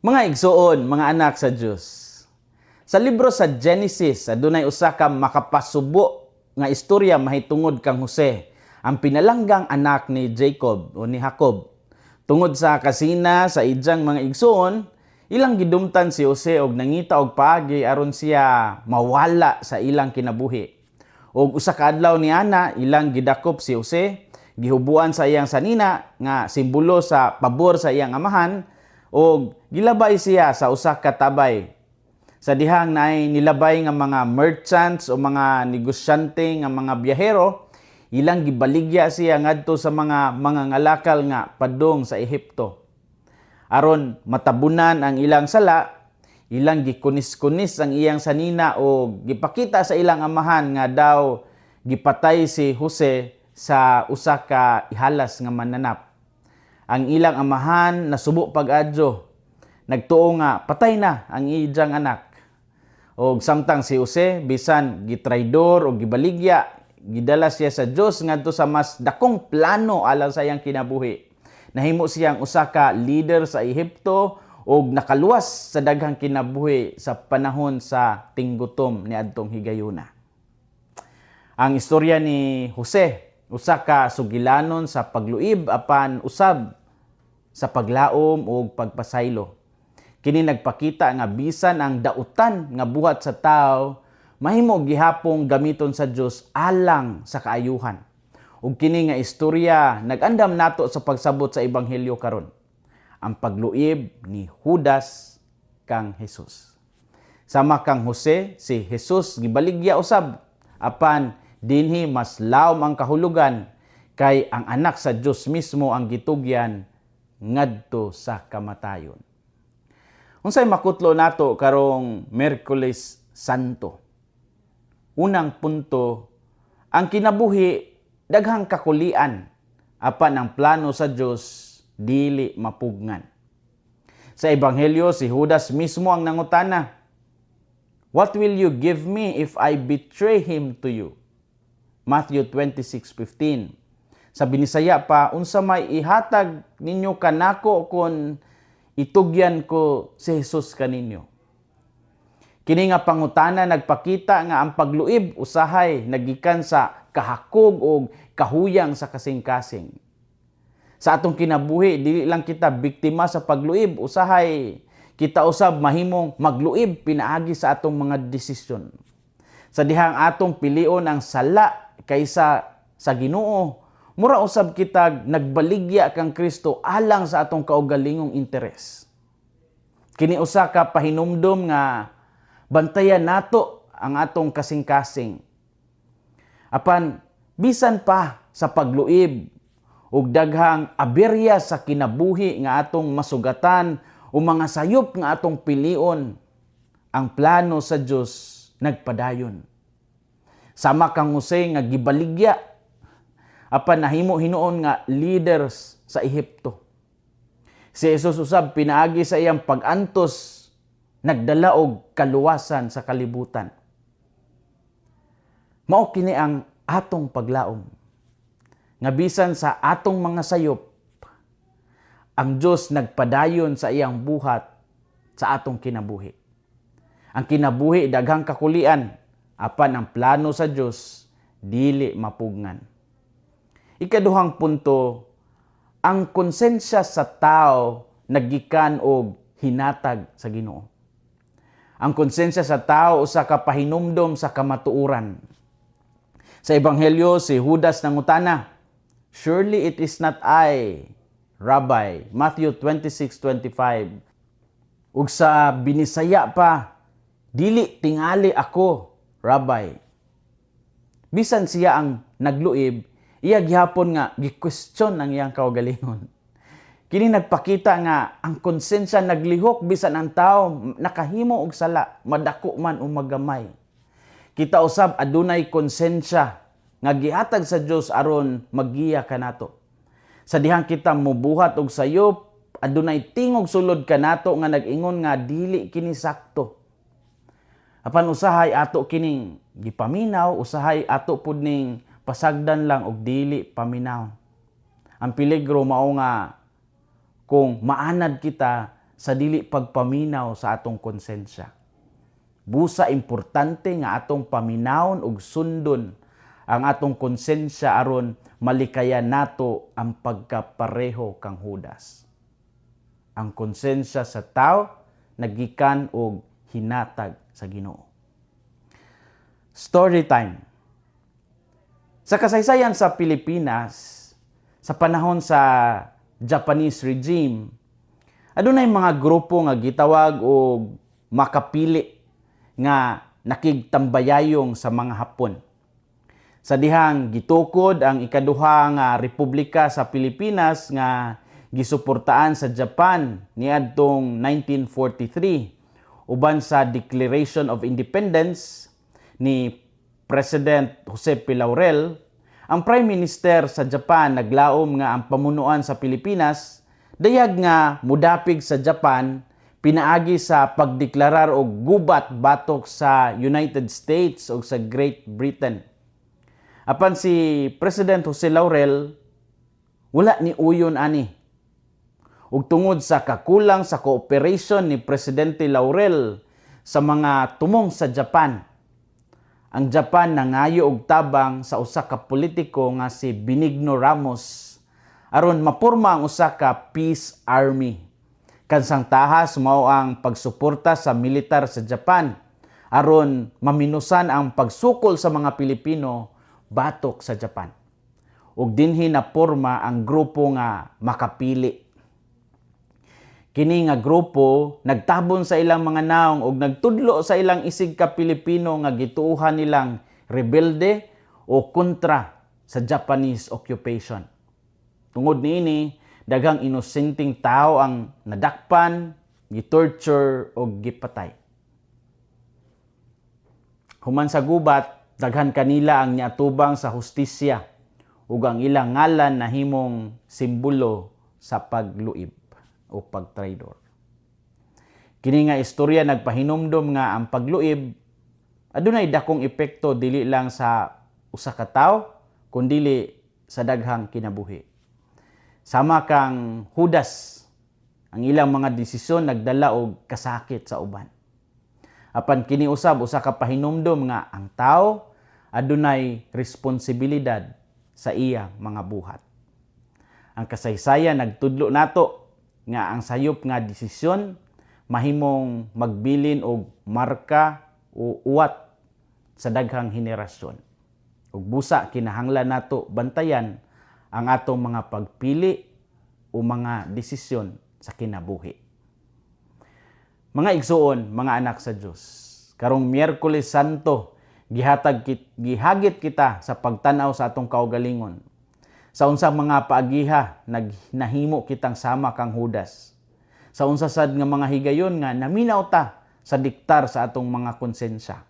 Mga igsuon, mga anak sa Dios. Sa libro sa Genesis, adunay usa ka makapasubo nga istorya mahitungod kang Jose, ang pinalanggang anak ni Jacob o ni Jacob. Tungod sa kasina sa iyang mga igsuon, ilang gidumtan si Jose og nangita og paagi aron siya mawala sa ilang kinabuhi. Og usa ka adlaw ni ana, ilang gidakop si Jose, gihubuan sa iyang sanina nga simbolo sa pabor sa iyang amahan og gilabay siya sa usa ka tabay. Sa dihang naay nilabay nga mga merchants o mga negosyante nga mga biyahero, ilang gibaligya siya ngadto sa mga mangangalakal nga padung sa Ehipto. Aron matabunan ang ilang sala, ilang gikunis-kunis ang iyang sanina o gipakita sa ilang amahan nga daw gipatay si Jose sa usa ka ihalas nga mananap. Ang ilang amahan nasubo pag-adyo. Nagtuo nga patay na ang iyang anak. Og samtang si Jose bisan gitraidor o gibaligya, gidala siya sa Dios ngadto sa mas dakong plano alang sa iyang kinabuhi. Nahimo siyang usa ka leader sa Ehipto og nakaluwas sa daghang kinabuhi sa panahon sa tinggutom niadtong higayuna. Ang istorya ni Jose, usa ka sugilanon sa pagluib apan usab sa paglaom ug pagpasaylo. Kini nagpakita nga bisan ang dautan nga buhat sa tao mahimo gihapong gamiton sa Dios alang sa kaayuhan. Ug kini nga istorya nag-andam nato sa pagsabot sa ebanghelyo karon. Ang pagluib ni Judas kang Jesus. Sama kang Jose, si Jesus gibaligya usab, apan dinhi mas lawom ang kahulugan kay ang anak sa Dios mismo ang gitugyan ngadto sa kamatayon. Unsay makutlo nato karong Miyerkules Santo? Unang punto, ang kinabuhi daghang kakulian apan ang plano sa Dios dili mapugngan. Sa ebanghelyo, si Judas mismo ang nangutana, "What will you give me if I betray him to you?" Matthew 26:15. Sa Binisaya pa, "Unsa may ihatag ninyo kanako kon itugyan ko si Jesus kaninyo?" Kini nga pangutana nagpakita nga ang pagluib usahay nagikan sa kahakog o kahuyang sa kasing-kasing. Sa atong kinabuhi, dili lang kita biktima sa pagluib, usahay kita usab mahimong magluib pinaagi sa atong mga desisyon. Sa dihang atong pilion ang sala kaysa sa Ginoo, mura usab kita nagbaligya kang Kristo alang sa atong kaugalingong interes. Kini usa ka pahinumdom nga bantayan nato ang atong kasing-kasing. Apan bisan pa sa pagluib ug daghang aberya sa kinabuhi nga atong masugatan o mga sayop nga atong pilion, ang plano sa Dios nagpadayon. Sama kang Jose nga gibaligya apan nahimo hinuon nga leaders sa Ehipto. Si Jesus usab pinaagi sa iyang pag-antos nagdala og kaluwasan sa kalibutan. Mao kini ang atong paglaom nga bisan sa atong mga sayop, ang Dios nagpadayon sa iyang buhat sa atong kinabuhi. Ang kinabuhi daghang kakulian apan ang plano sa Dios dili mapugngan. Ikaduhang punto, ang konsensya sa tao nagikan og hinatag sa Ginoo. Ang konsensya sa tao usa ka pahinumdom sa kamatuoran. Sa ebanghelyo, si Judas nangutana, "Surely it is not I, Rabbi?" Matthew 26:25. Ug sa Binisaya pa, "Dili tingali ako, Rabbi?" Bisan siya ang nagluib, iya gihapon nga gi-question ang iyang kaugalingon. Kini nagpakita nga ang konsensya naglihok bisan ang tao nakahimo og sala, madako man o magamay. Kita usab adunay konsensya nga gihatag sa Dios aron maggiya kanato. Sa dihang kita mubuhat og sayop, adunay tingog sulod kanato nga nag-ingon nga dili kini sakto. Apan usahay ato kining gipaminaw, usahay ato pud ning pasagdan lang og dili paminaw. Ang peligro mao nga kung maanad kita sa sa dili pagpaminaw sa atong konsensya. Busa importante nga atong paminawon ug sundon ang atong konsensya aron malikayan nato ang pagkapareho kang Judas. Ang konsensya sa tao nagikan og hinatag sa Ginoo. Story time. Sa kasaysayan sa Pilipinas, sa panahon sa Japanese regime, adunay mga grupo nga gitawag og makapili nga nakigtambayayong sa mga Hapon. Sa dihang gitukod ang ikaduha nga republika sa Pilipinas nga gisuportaan sa Japan niadtong 1943 uban sa Declaration of Independence ni President Jose P. Laurel, ang Prime Minister sa Japan naglaom nga ang pamunuan sa Pilipinas dayag nga mudapig sa Japan pinaagi sa pagdeklarar og gubat batok sa United States ug sa Great Britain. Apan si President Jose Laurel wala ni uyon ani. Ug tungod sa kakulang sa cooperation ni Presidente Laurel sa mga tumong sa Japan, ang Japan nangayo og tabang sa usa ka politiko nga si Benigno Ramos aron maporma ang usa ka peace army. Kansang tahas mao ang pagsuporta sa militar sa Japan aron maminusan ang pagsukol sa mga Pilipino batok sa Japan. Ug dinhi naporma ang grupo nga makapili. Kini nga grupo nagtabon sa ilang mga naong ug nagtudlo sa ilang isig ka Pilipino nga gituohan nilang rebelde o kontra sa Japanese occupation. Tungod niini, daghang inosenteng tao ang nadakpan, gitorture o gipatay. Human sa gubat, daghan kanila ang niatubang sa hustisya ug ang ilang ngalan nahimong simbolo sa pagluib o pagtraidor. Kini nga istorya nagpahinumdom nga ang pagluib adunay dakong epekto dili lang sa usa ka tawo kundili sa daghang kinabuhi. Sama kang Judas, ang ilang mga desisyon nagdala og kasakit sa uban. Apan kini usab usa ka pahinumdom nga ang tao adunay responsibilidad sa iya mga buhat. Ang kasaysayan nagtudlo nato nga ang sayop nga desisyon mahimong magbilin og marka o uwat sa daghang henerasyon. Ug busa kinahanglan nato bantayan ang atong mga pagpili o mga desisyon sa kinabuhi. Mga igsuon, mga anak sa Dios, karong Miyerkules Santo, gihagit kita sa pagtan-aw sa atong kaugalingon. Sa unsang mga paagiha nahimo kitang sama kang Judas. Sa unsa sad nga mga higayon nga naminaw ta sa diktar sa atong mga konsensya.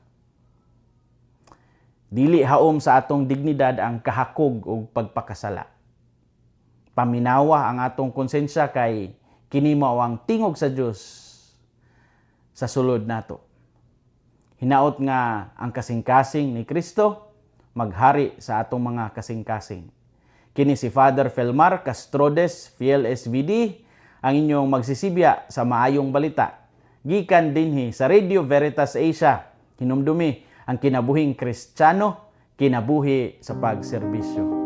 Dili haom sa atong dignidad ang kahakog ug pagpakasala. Paminawa ang atong konsensya kay kini mao ang tingog sa Dios sa sulod nato. Hinaot nga ang kasing-kasing ni Kristo maghari sa atong mga kasing-kasing. Kini si Father Felmar Castrodes, Fiel SVD, ang inyong magsisibya sa maayong balita. Gikan dinhi sa Radio Veritas Asia. Hinumdumi ang kinabuhing Kristiyano, kinabuhi sa pagserbisyo.